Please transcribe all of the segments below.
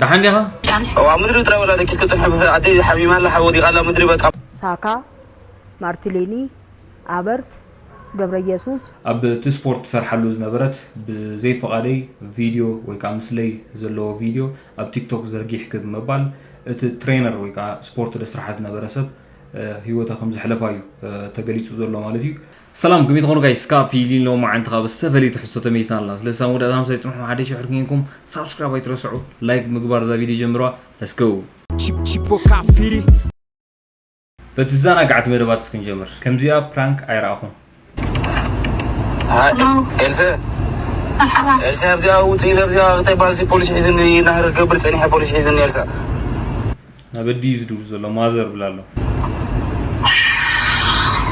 ደሓን ዲኻ? ኣብ ምድሪ ጥራይ ወላ ደቂስ ክጽንሐ ብፈ ኣደይ ሓሚማ ኣላ ሓወዲቓ ኣላ ምድሪ በቃ። ሳካ፣ ማርቲሌኒ፣ ኣበርት፣ ገብረየሱስ። ኣብ እቲ ስፖርት ትሰርሓሉ ዝነበረት ብዘይ ፍቓደይ ቪድዮ ወይ ከዓ ምስለይ ዘለዎ ቪድዮ ኣብ ቲክቶክ ዘርጊሕኪ ብምባል እቲ ትሬነር ወይ ከዓ ስፖርት ደስርሓ ዝነበረ ሰብ ህይወታ ከም ዘሕለፋ እዩ ተገሊፁ ዘሎ ማለት እዩ። ሰላም ከመይ ትኾኑ ጋይስ? እስካ ፊሊን ሎማዓንቲ ካብ ዝተፈለየ ትሕዝቶ ተመይስና ኣለና። ስለዚ ሳብ መወዳእታ ምሳይ ፅንሑ። ሓደ ሺሕ ሕርክንኩም ሳብስክራይብ ኣይትረስዑ፣ ላይክ ምግባር እዛ ቪድዮ ጀምርዋ። Let's go። Chip- Chipoka Firi. በቲ ዘናጋዕቲ መደባት እስክንጀምር ከምዚኣ ፕራንክ ኣይረኣኹን። ኤልሰ ኤልሰ ኣብዚኣ ውፅኢ ኣብዚኣ ክተይ ባልሲ ፖሊስ ሒዝኒ ናህር ገብር ፀኒሐ ፖሊስ ሒዝኒ ኤልሳ ናበዲ እዩ ዝድውል ዘሎ ማዘር ብላ ኣሎ።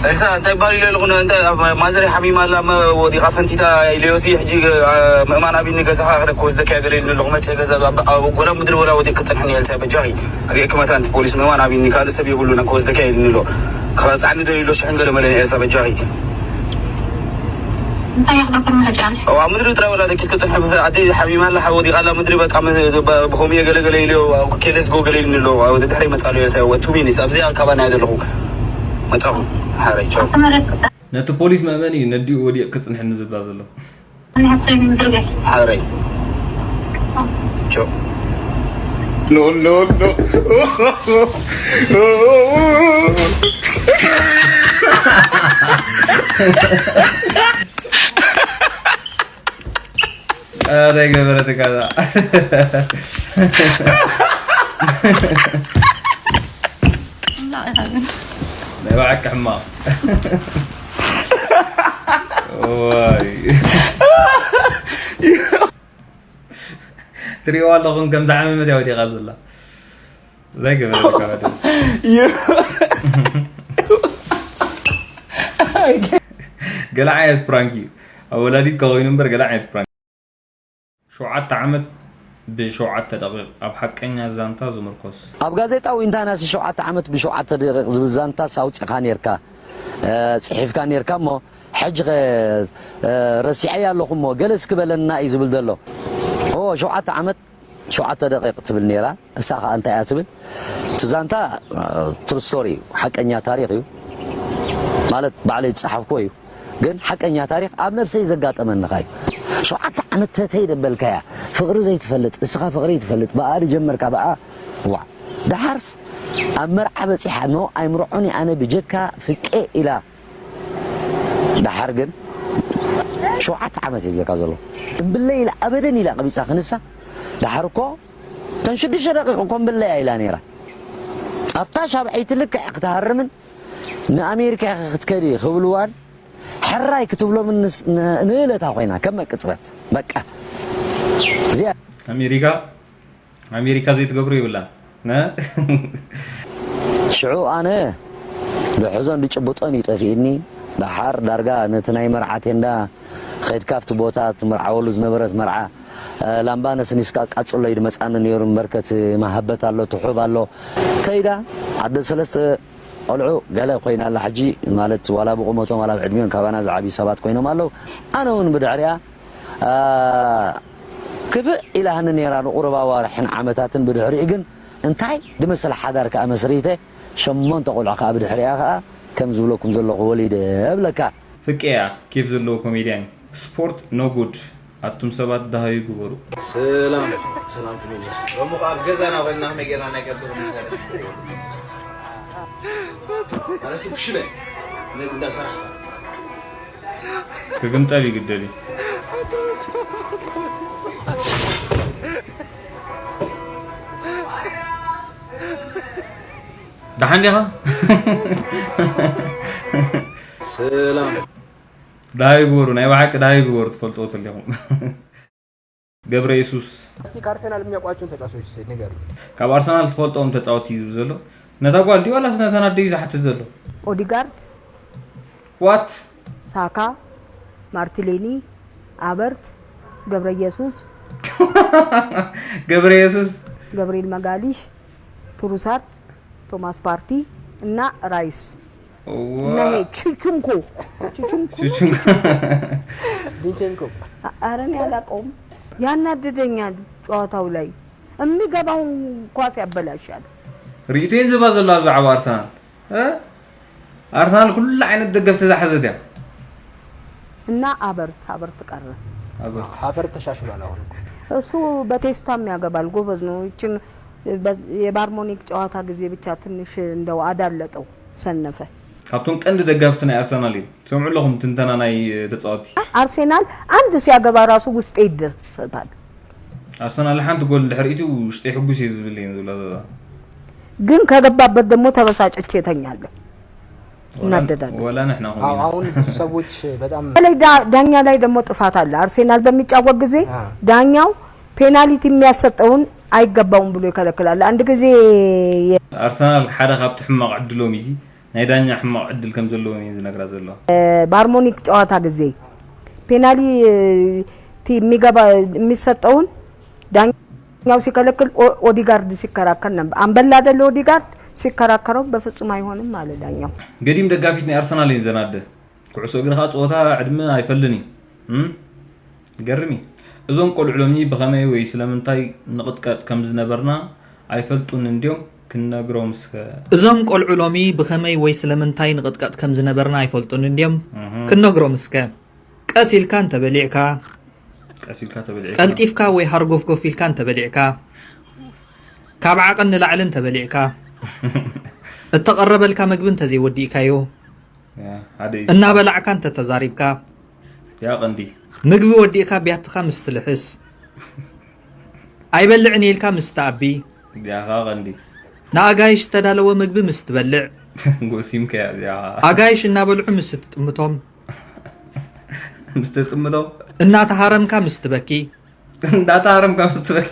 ኤልሳ እንታይ ባል ኢለ ኣለኹ እንታይ ማዘር ሓሚማ ኣላ ወዲቓ ፈንቲታ ኢለዮሲ ሕጂ ምእማን ኣቢኒ ገዛኻ ክደ ክወስደካ ገለ ኢልኒ ኣለኹ መፅእ ገዛ ኣብ ጎና ምድሪ ወላ ወዲቕ ክፅንሕኒ ኤልሳ በጃኺ ክሪኤኪ መታን ፖሊስ ምእማን ኣቢኒ ካልእ ሰብ የብሉና ክወስደካ ኢልኒ ኣሎ ክበፅዓኒ ዶ ኢሎ ሽሕን ገለ መለን ኤልሳ በጃኺ እንታይ ይኽደር ምሕጫን ኣብ ምድሪ ጥራይ ወላ ደቂስ ክፅንሕ ኣደ ሓሚማ ኣላ ሓወዲቓ ኣላ ምድሪ በቃ ብኸምኡ ገለገለ ኢልዮ ኬለስ ጎ ገለ ኢልኒ ኣሎ ድሕሪ መፃሉ ኤልሳ ወቱ ሚኒስ ኣብዚኣ ካባና ዘለኹ መፃኹ ሓረይ ቻው ተመረጥ ነቲ ፖሊስ መእመኒ እዩ ነዲኡ ወዲቕ ክፅንሕኒ ዝብላ ዘሎ። ሓረይ ቻው No, no, no. ኧረ ገበረትካ እዛ። ናይ ብሓቂ ሕማቕ። ዋይ። ትሪእዋ ኣለኹም ከም ዝሓመመት እያ ወዲቓ ዘላ። እንታይ ገበረትካ ወዲ? ገለ ዓይነት ፕራንክ እዩ። ኣብ ወላዲትካ ኮይኑ እምበር ገለ ዓይነት ፕራንክ። ሸውዓተ ዓመት ብሸውዓተ ደቂቕ ኣብ ሓቀኛ ዛንታ ዝምርኮስ። ኣብ ጋዜጣ ዊንታናሲ ሸውዓተ ዓመት ብሸውዓተ ደቂቕ ዝብል ዛንታስ ኣውጺእኻ ኔርካ፣ ጽሒፍካ ኔርካ እሞ ሕጂ ኸ ረሲዐያ ኣለኹ እሞ ገለ እስኪ በለና እዩ ዝብል ዘሎ። ኦ ሸውዓተ ዓመት ሸውዓተ ደቂቕ ትብል ኔራ። እሳ ኸኣ እንታይ እያ ትብል? እቲ ዛንታ ትሩ ስቶሪ እዩ፣ ሓቀኛ ታሪኽ እዩ። ማለት ባዕለይ ዝጸሓፍክዎ እዩ። ግን ሓቀኛ ታሪኽ ኣብ ነብሰይ ዘጋጠመኒ ኸኣ እዩ። ሸውዓተ ዓመት ተተይ ደበልካያ ፍቕሪ ዘይትፈልጥ፣ እስኻ ፍቕሪ ትፈልጥ፣ ብኣ ድጀመርካ ብኣ ዋ። ደሓርስ ኣብ መርዓ በጺሓ ኖ ኣይምርዖን እየ ኣነ ብጀካ ፍቄ ኢላ ደሓር ግን ሸውዓተ ዓመት እዩ ዝብለካ ዘሎ እምብለይ ኢላ ኣበደን ኢላ ቀቢፃ ክንሳ ደሓር እኮ ተን ሽዱሽተ ደቂቕ እኮ እምብለያ ኢላ ነይራ ኣብታ ሻብዐይቲ ልክዕ ክትሃርምን ንኣሜሪካ ኢኺ ክትከዲ ክብልዋን ሕራይ ክትብሎምን ንእለታ ኮይና ከመ ቅፅበት በቃ እዚኣ ኣሜሪካ ኣሜሪካ ዘይትገብሮ ይብላን። ሽዑ ኣነ ድሕዞን ድጭብጦን እዩ ጠፊእኒ። ደሓር ዳርጋ ነቲ ናይ መርዓ ቴንዳ ኸይድካ ኣብቲ ቦታ ትምርዓወሉ ዝነበረት መርዓ ላምባ ነስኒስካ ቃጽሎ እዩ ድመጻኒ ነይሩ። እምበርከት መሃበት ኣሎ፣ ትሑብ ኣሎ። ከይዳ ኣደ ሰለስተ ቆልዑ ገለ ኮይና ኣላ። ሕጂ ማለት ዋላ ብቁመቶም ዋላ ብዕድሚኦም ካባና ዝዓብዩ ሰባት ኮይኖም ኣለዉ። ኣነ እውን ብድሕሪኣ ክፍእ ኢላህኒ ነይራ ንቁሩብ ኣዋርሕን ዓመታትን ብድሕሪኡ ግን እንታይ ድመስል ሓዳር ከኣ መስሪተ ሸሞንተ ቆልዑ ከኣ ብድሕሪኣ ከኣ ከም ዝብለኩም ዘለኹ ወሊደ እብለካ። ፍቄ እያ ኬፍ ዘለዎ ኮሜድያን እዩ። ስፖርት no good ኣቱም ሰባት ደሃዩ ግበሩ። ሰላም ሰላም ትብል ሎሚ ኣብ ገዛና ኮይና ከመይ ጌርና ናይ ቀብር ምሳሌ ኣነስ ክሽበ ነይ ጉዳ ሰራሕ ክግምጠል ይግደል እዩ። ደሓን ዲኻ? ሰላም ደሃዩ ግበሩ፣ ናይ ብሓቂ ደሃዩ ግበሩ ትፈልጥዎ ተሊኹም። ገብረ የሱስ እስቲ ከአርሰናል የሚያውቋቸውን ተጫዋቾች እስኪ ንገሩ። ካብ ኣርሰናል ትፈልጦም ተጻወቲ እዩ ዝብል ዘሎ። ነታ ጓል ድዩ ዋላስ ነተን ኣደ እዩ ዝሓትት ዘሎ? ኦዲጋርድ፣ ዋት ሳካ፣ ማርቲኔሊ፣ ኣበርት፣ ገብረ ኢየሱስ፣ ገብረ የሱስ ገብርኤል መጋሊሽ፣ ትሩሳርድ፣ ቶማስ ፓርቲ እና ራይስ እና ይሄ ቹቹንኮ ቹቹንኮ ቹቹንኮ ዚንቼንኮ አ- ኧረ እኔ አላውቀውም። ያናድደኛል ጨዋታው ላይ የሚገባውን ኳስ ያበላሻል። ርእይቶይን ዝባ ዘሎ ኣብ ዛዕባ ኣርሰናል እ? ኣርሰናል ኩሉ ዓይነት ደገፍቲ ዝሓዘት እያ። እና አበርት አበርት ቀረ። አበርት ሀቨርት ተሻሽሏል። አሁን እኮ እሱ በቴስታም ያገባል፣ ጎበዝ ነው። ይችን በ- የባርሞኒክ ጨዋታ ጊዜ ብቻ ትንሽ እንደው አዳለጠው፣ ሰነፈ። ካብቶም ቀንዲ ደጋፍቲ ናይ ኣርሰናል እዩ። ትሰምዑ ኣለኹም ትንተና ናይ ተጻወቲ። አርሴናል አንድ ሲያገባ ራሱ ውስጤ ይደሰታል። ኣርሰናል ሓንቲ ጎል እንድሕር ኢቱ ውሽጠይ ሕጉስ እዩ ዝብል እዩ ዝብላ ዘላ። ግን ከገባበት ደግሞ ተበሳጭቼ እተኛለሁ፣ እናደዳለሁ። ወላ ንሕና አዎ፣ ኹን አሁን ብዙ ሰዎች በጣም በተለይ ዳ- ዳኛ ላይ ደግሞ ጥፋት አለ። አርሴናል በሚጫወት ጊዜ አ። ዳኛው ፔናልቲ የሚያሰጠውን አይገባውም ብሎ ይከለክላል። አንድ ጊዜ የ- ኣርሰናል ሓደ ካብቲ ሕማቕ ዕድሎም እዩ። ናይ ዳኛ ሕማቕ ዕድል ከም ዘለዎም እዩ ዝነግራ ዘሎ። ባርሞኒክ ጨዋታ ጊዜ ፔናልቲ የሚገባ የሚሰጠውን ዳኛው ሲከለክል ኦ- ኦዲጋርድ ሲከራከር ነበር። አንበላ አይደለ ኦዲጋርድ ሲከራከረው በፍጹም አይሆንም አለ ዳኛው። ገዲም ደጋፊት ናይ ኣርሰናል እዩ ዘናደ። ኩዕሶ እግሪ ኸዓ ጸወታ ዕድመ ኣይፈልን እዩ። እም? ይገርም እዩ። እዞም ቆልዑ ሎሚ ብኸመይ ወይ ስለምንታይ ንቕጥቀጥ ከም ዝነበርና ኣይፈልጡን እንድዮም። ክንነግሮም እስከ። እዞም ቆልዑ ሎሚ ብኸመይ ወይ ስለምንታይ ንቕጥቀጥ ከም ዝነበርና ኣይፈልጡን እንድዮም። እህ። ክንነግሮም እስከ። ቀስ ኢልካ እንተበሊዕካ፣ ቀስ ኢልካ ተበሊዕካ። ቀልጢፍካ ወይ ሃርጎፍጎፍ ኢልካ እንተበሊዕካ፣ ካብ ዓቐን ንላዕሊ እንተበሊዕካ፣ እተቐረበልካ ምግቢ እንተዘይወዲእካዮ፣ ያ፣ ሓደ እዩ። እናበላዕካ እንተተዛሪብካ፣ ያ ቀንዲ። ምግቢ ወዲእካ ቢያትኻ ምስ ትልሕስ፣ ኣይበልዕን ኢልካ ምስ ትኣቢ፣ ያ ኸዓ ቀንዲ። ንኣጋይሽ ዝተዳለወ ምግቢ ምስ ትበልዕ፣ ጎሲምካያ እዚኣ። ኣጋይሽ እናበልዑ ምስ ትጥምቶም፣ ምስ ትጥምቶም። እናተሃረምካ ምስ ትበኪ፣ እንዳተሃረምካ ምስ ትበኪ።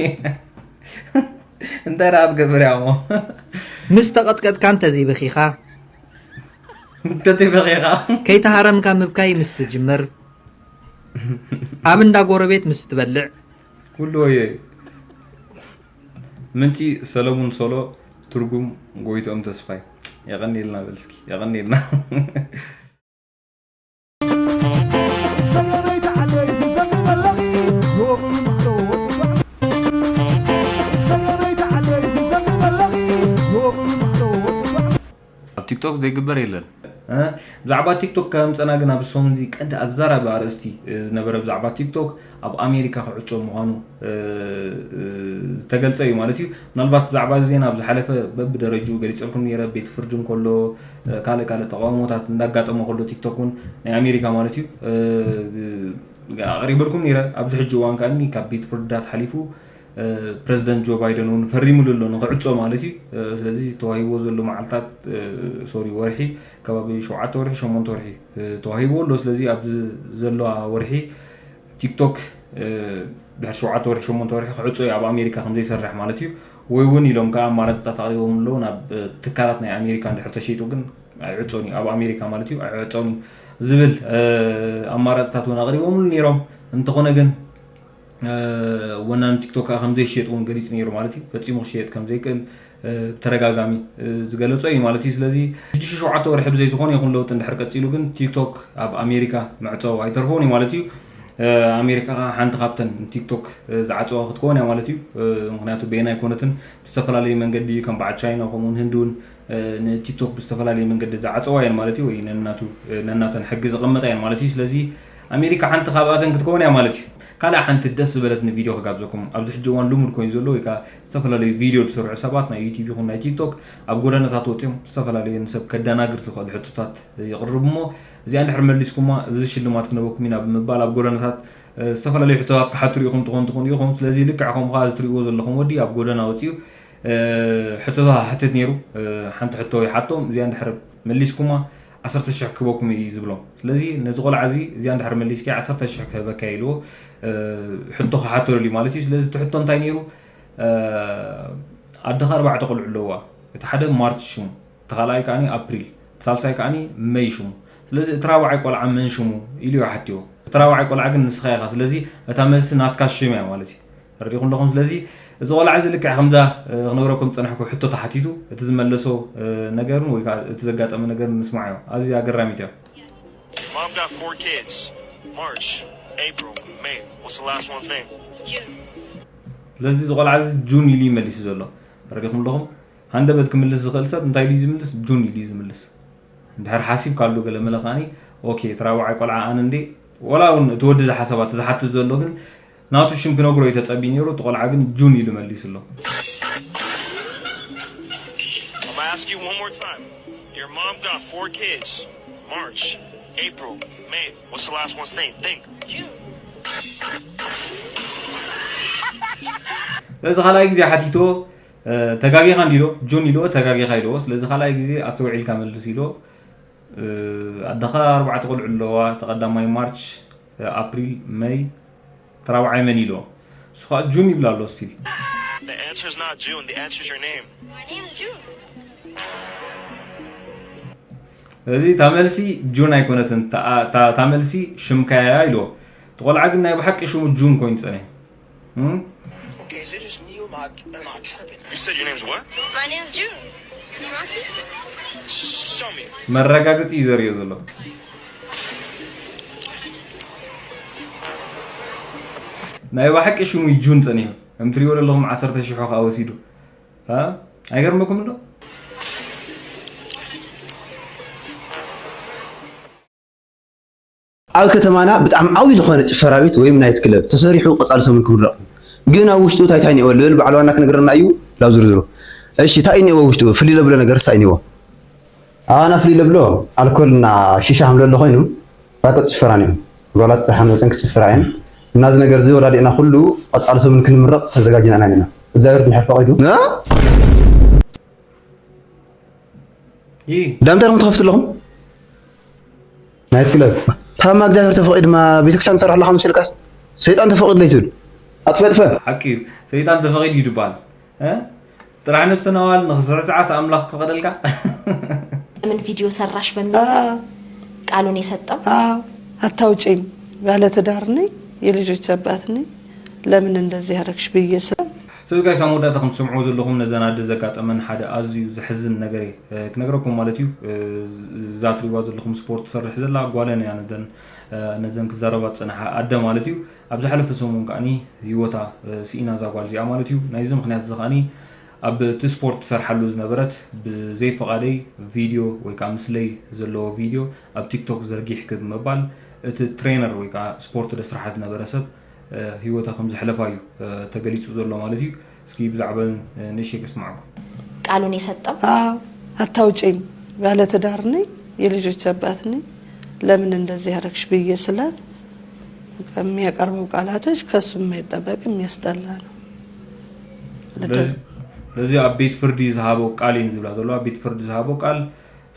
እንታይ ደኣ ትገብር እያ እሞ? ምስ ተቐጥቀጥካ እንተዘይበኺኻ፣ እንተዘይበኺኻ። ከይተሃረምካ ምብካይ ምስ ትጅምር፣ ኣብ እንዳ ጎረቤት ምስ ትበልዕ። ኩሉ ወዮ እዩ። ምንጪ ሰለሙን ሶሎ፣ ትርጉም ጎይትኦም ተስፋይ። የቐንየልና በል እስኪ፣ የቐንየልና። ሰገነይቲ ዓደይ ትዘምር ኣለኺ ሎሚ ማዕዶ ጽባሕ ሰገነይቲ ዓደይ ትዘምር ኣለኺ ሎሚ ማዕዶ ጽባሕ ኣብ ቲክቶክ ዘይግበር የለን። እ? ብዛዕባ ቲክቶክ ከምፀና ግን ኣብ ሰሙን እዚ ቀንዲ ኣዛራቢ ኣርእስቲ ዝነበረ ብዛዕባ ቲክቶክ ኣብ ኣሜሪካ ክዕፆ ምዃኑ እ፣ እ፣ ዝተገልፀ እዩ ማለት እዩ። ምናልባት ብዛዕባ እዚ ዜና ኣብ ዝሓለፈ በብደረጅኡ ገሊፀልኩም ነይረ። ቤት ፍርዲ እንከሎ እ፣ ካልእ ካልእ ተቃውሞታት እንዳጋጠሞ ከሎ ቲክቶክ እውን ናይ ኣሜሪካ ማለት እዩ እ፣ እ፣ ኣቕሪበልኩም ነይረ። ኣብዚ ሕጂ እዋን ከኣ ካብ ቤት ፍርድታት ሓሊፉ እ፣ ፕረዚደንት ጆ ባይደን እውን ፈሪሙሉ ኣሎ ንክዕጾ ማለት እዩ። እ፣ ስለዚ ተዋሂብዎ ዘሎ መዓልታት እ፣ ሶሪ ወርሒ ከባቢ ሸውዓተ ወርሒ ሸሞንተ ወርሒ እ፣ ተዋሂብዎ ኣሎ። ስለዚ ኣብዚ ዘለዋ ወርሒ ቲክቶክ እ፣ ድሕሪ ሸውዓተ ወርሒ ሸሞንተ ወርሒ ክዕጾ እዩ ኣብ ኣሜሪካ ከም ዘይሰርሕ ማለት እዩ። ወይ እውን ኢሎም ከዓ ኣማራፅታት ኣቕሪቦም ኣለዉ ናብ እ፣ ትካላት ናይ ኣሜሪካ እንድሕር ተሸይጡ ግን ኣይዕጾን እዩ ኣብ ኣሜሪካ ማለት እዩ ኣይዕጾን እዩ ዝብል እ፣ ኣማራፅታት እውን ኣቕሪቦምሉ ነይሮም። እንተኾነ ግን እ፣ ወናኒ ቲክቶክ ከዓ ከም ዘይሸጥ እውን ገሊፁ ነይሩ ማለት እዩ። ፈፂሙ ክሸየጥ ከም ዘይክእል እ፣ ብተደጋጋሚ እ፣ ዝገለፆ እዩ ማለት እዩ። ስለዚ ሽዱሽተ ሸውዓተ ወርሒ ብዘይ ዝኾነ ይኹን ለውጢ እንድሕር ቀፂሉ ግን ቲክቶክ ኣብ ኣሜሪካ መዕፀው ኣይተርፎን እዩ ማለት እዩ። እ፣ ኣሜሪካ ከዓ ሓንቲ ካብተን ቲክቶክ እ፣ ዝዓፀዋ ክትከውን እያ ማለት እዩ። እ፣ ምክንያቱ በየናይ ኮነትን ብዝተፈላለየ መንገዲ ከም በዓል ቻይና ከምኡውን ህንዲ እውን እ፣ ንቲክቶክ ብዝተፈላለየ መንገዲ ዝዓፀዋ እየን ማለት እዩ፣ ወይ ነናቱ እ፣ ነናተን ሕጊ ዘቐመጣ እየን ማለት እዩ። ስለዚ ኣሜሪካ ሓንቲ ካብኣተን ክትከውን እያ ማለት እዩ። ካልእ ሓንቲ ደስ ዝበለትኒ ቪድዮ ክጋብዘኩም። ኣብዚ ሕጂ እዋን ልሙድ ኮይኑ ዘሎ ወይ ከዓ ዝተፈላለዩ ቪድዮ ዝሰርሑ ሰባት ናይ ዩቲዩብ ይኹን ናይ ቲክቶክ ኣብ ጎደናታት ወፂኦም ዝተፈላለዩ ንሰብ ከደናግር ዝኽእል ሕቶታት የቕርቡ እሞ እዚኣ እንድሕር መሊስኩማ እዚ ሽልማት ክነበኩም ኢና ብምባል ኣብ ጎደናታት እ፣ ዝተፈላለዩ ሕቶታት ክሓትሩ ኢኹም ትኾኑ ትኾኑ ኢኹም። ስለዚ ልክዕ ከምኡ ከዓ እዚ ትሪእዎ ዘለኹም ወዲ ኣብ ጎደና ወፂኡ እ፣ ሕቶታት ሓትት ነይሩ። እ፣ ሓንቲ ሕቶ ይሓቶም እዚኣ እንድሕር መሊስኩማ ዓሰርተ ሽሕ ክበኩም እዩ ዝብሎም። ስለዚ ነዚ ቆልዓ እዚ እዚኣ እንድሕር መሊስካ ዓሰርተ ሽሕ ክህበካ ኢልዎ እ፣ ሕቶ ክሓተሉ እዩ ማለት እዩ። ስለዚ እቲ ሕቶ እንታይ ነይሩ? እ፣ ኣደኻ ኣርባዕተ ቆልዑ ኣለዋ። እቲ ሓደ ማርች ሽሙ፣ እቲ ካልኣይ ከዓኒ ኣፕሪል፣ እቲ ሳልሳይ ከዓኒ መይ ሽሙ። ስለዚ እቲ ራብዓይ ቆልዓ መን ሽሙ ኢሉ እዩ ሓትዎ። እቲ ራብዓይ ቆልዓ ግን ንስኻ ኢኻ። ስለዚ እታ መልሲ ናትካ ሽም እያ ማለት እዩ። ተረዲኹም ኣለኹም? ስለዚ እዚ ቆልዓ እዚ ልክዕ ከምዛ እ፣ ክነግረኩም ዝጸናሕኩ ሕቶ ተሓቲቱ እቲ ዝመለሶ እ፣ ነገርን ወይ ከዓ እቲ ዘጋጠመ ነገርን ንስማዓዮ። ኣዝያ ኣገራሚት እያ። Your mom got four kids. March, April, May. What's the last one's name? June. ስለዚ እዚ ቆልዓ እዚ ጁን ኢሉ ይመሊሱ ዘሎ። ተረዲኹም ኣለኹም? ሃንደበት ክምልስ ዝኽእል ሰብ እንታይ ኢሉ እዩ ዝምልስ? ጁን ኢሉ እዩ ዝምልስ። እንድሕር ሓሲብ ካሉ ገለ መለ ከዓኒ ኦኬ፣ እቲ ራብዓይ ቆልዓ ኣነ እንዴ? ወላ እውን እቲ ወዲ ዝሓሰባ እቲ ዝሓትት ዘሎ ግን ናቱ ሽም ክነግሮ እዩ ተጸቢዩ ነይሩ። እቲ ቆልዓ ግን ጁን ኢሉ መሊሱ ኣሎ። I'm gonna ask you one more time. Your mom got four kids. March, April, May. What's the last one's name? Think. ስለዚ ካልኣይ ግዜ ሓቲቶ ተጋጊኻ እንዲሎ ጁን ኢልዎ ተጋጊኻ ኢልዎ። ስለዚ ካልኣይ ግዜ ኣስተውዒልካ መልስ ኢልዎ። ኣደኻ ኣርባዕተ ቆልዑ ኣለዋ። ተቐዳማይ ማርች፣ ኣፕሪል፣ መይ፣ ተራብዓይ መን ኢልዎ። እሱ ከዓ ጁን ይብላ ኣሎ ስቲል። The answer is not June. The answer is your name. My name is June. ስለዚ እታ መልሲ ጁን ኣይኮነትን። እታ- እታ እታ መልሲ ሽምካያ ኢልዎ። እቲ ቆልዓ ግን ናይ ብሓቂ ሽሙ ጁን ኮይኑ ጸኒሑ። እም? Okay, is it just me or am I, am I tripping? You said your name's what? My name is June. You want to see? Show me. መረጋገፂ እዩ ዘርእዮ ዘሎ። ናይ ብሓቂ ሽሙ እዩ ጁን ጸኒሑ። ከም ትሪእዎ ዘለኹም ዓሰርተ ሽሑ ከዓ ወሲዱ። እ? ኣይገርመኩም እንዶ? ኣብ ከተማና ብጣዕሚ ዓብዪ ዝኾነ ጭፈራ ቤት ወይም ናይት ክለብ ተሰሪሑ ቀፃሊ ሰሙን ክምረቕ እዩ። ግን ኣብ ውሽጡ እንታይ እንታይ እኒኦ ልብል በዓል ዋና ክነግረና እዩ ላብ ዝርዝሩ። እሺ እንታይ እኒኦ ውሽጡ ፍልይ ለብሎ ነገር እንታይ እኒኦ? ኣባና ፍልይ ለብሎ ኣልኮል እና ሺሻ ከም ለሎ ኮይኑ ራቀት ጭፈራ እኒኦ። ጓላት ጥራሕ መፅን ክጭፍራ እየን። እና እዚ ነገር እዚ ወዳዲእና ኩሉ ቀፃሊ ሰሙን ክንምረቕ ተዘጋጅና ኢና ኣለና። እግዚኣብሔር ድንሕር ፈቒዱ። እ? ይህ ዳምታ ዲኹም ትኸፍቱ ኣለኹም? ናይት ክለብ ታማ እግዚኣብሔር ተፈቒዱ ድማ ቤተክርስትያን ትሰርሕ ኣለኻ መሲልካስ ሰይጣን ተፈቒዱ ለይትብል ኣጥፈጥፈ ሓቂ እዩ። ሰይጣን ተፈቒዱ እዩ ድበሃል። እ? ጥራሕ ነብስና ዋል ንኽስዕስዓስ ኣምላኽ ክፈቐደልካ። ለምን ቪዲዮ ሰራሽ በሚል ቃሉን የሰጠው። አዎ አታውጪም፣ ባለትዳር ነኝ፣ የልጆች አባት ነኝ፣ ለምን እንደዚህ ያረግሽ ብዬ ስለው ስለዚ ጋይስ ኣብ መወዳእታ ከም ትሰምዕዎ ዘለኹም ነዘን ኣደ ዘጋጠመን ሓደ ኣዝዩ ዘሕዝን ነገር እየ እ፣ ክነግረኩም ማለት እዩ። እ፣ እዛ ትሪእዋ ዘለኹም ስፖርት ትሰርሕ ዘላ ጓለን እያ ነዘን እ፣ ነዘን ክዛረባ ዝጸንሓ ኣደ ማለት እዩ። ኣብ ዝሓለፈ ሰሙን ከዓኒ ህይወታ እ፣ ስኢና እዛ ጓል እዚኣ ማለት እዩ። ናይዚ ምኽንያት እዚ ከዓኒ ኣብ እቲ ስፖርት ትሰርሓሉ ዝነበረት ብዘይፍቓደይ ቪድዮ ወይ ከዓ ምስለይ ዘለዎ ቪድዮ ኣብ ቲክቶክ ዘርጊሕኪ ብምባል እቲ ትሬነር ወይ ከዓ ስፖርት ደስርሓ ዝነበረ ሰብ እ፣ ህይወታ ከም ዘሕለፋ እዩ እ፣ ተገሊፁ ዘሎ ማለት እዩ። እስኪ ብዛዕባ እ፣ ንእሽተይ ከስማዕኩም። ቃሉን የሰጠው። አዎ አታውጪም፣ ባለትዳር ነኝ፣ የልጆች አባት ነኝ፣ ለምን እንደዚህ ያረግሽ ብዬ ስላት ከሚያቀርበው ቃላቶች ከሱ የማይጠበቅ የሚያስጠላ ነው። ስለዚ ስለዚ ኣብ ቤት ፍርዲ ዝሃቦ ቃል እየን ዝብላ ዘሎ። ኣብ ቤት ፍርዲ ዝሃቦ ቃል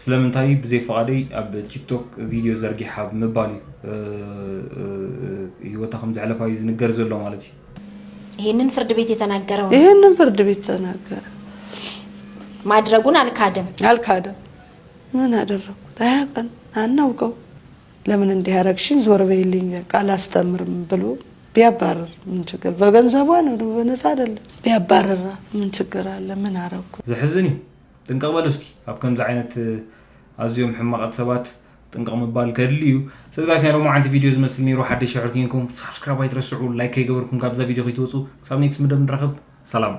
ስለምንታይ ብዘይ ፍቓደይ ኣብ ቲክቶክ ቪድዮ ዘርጊሓ ብምባል እዩ እ፣ እ፣ እ፣ ህይወታ ከም ዘሕለፋ እዩ ዝንገር ዘሎ ማለት እዩ። ይህንን ፍርድ ቤት የተናገረው ነው። ይህንን ፍርድ ቤት ተናገረ። ማድረጉን አልካደም። አልካደም። ምን አደረግኩት አያውቅም፣ አናውቀው። ለምን እንዲህ ያረግሽኝ ዞር በይልኝ በቃ አላስተምርም ብሎ ቢያባረር ምን ችግር? በገንዘቧ ነው በነፃ አይደለም። ቢያባረራ ምን ችግር አለ? ምን አረግኩ? ዘሕዝን እዩ። ጥንቀቕ በሉ እስኪ ኣብ ከምዚ ዓይነት እ፣ ኣዝዮም ሕማቓት ሰባት ጥንቀቕ ምባል ከድሊ እዩ። ስለዚ ጋይስ ናይ ሎማዓንቲ ቪድዮ ዝመስል ነይሩ። ሓደሽ ሽሕር ኮንኩም ሳብስክራይብ ኣይትረስዑ፣ ላይክ ከይገበርኩም ካብዛ ቪድዮ ከይትወፁ። ክሳብ ኔክስት መደብ ንራኸብ። ሰላም።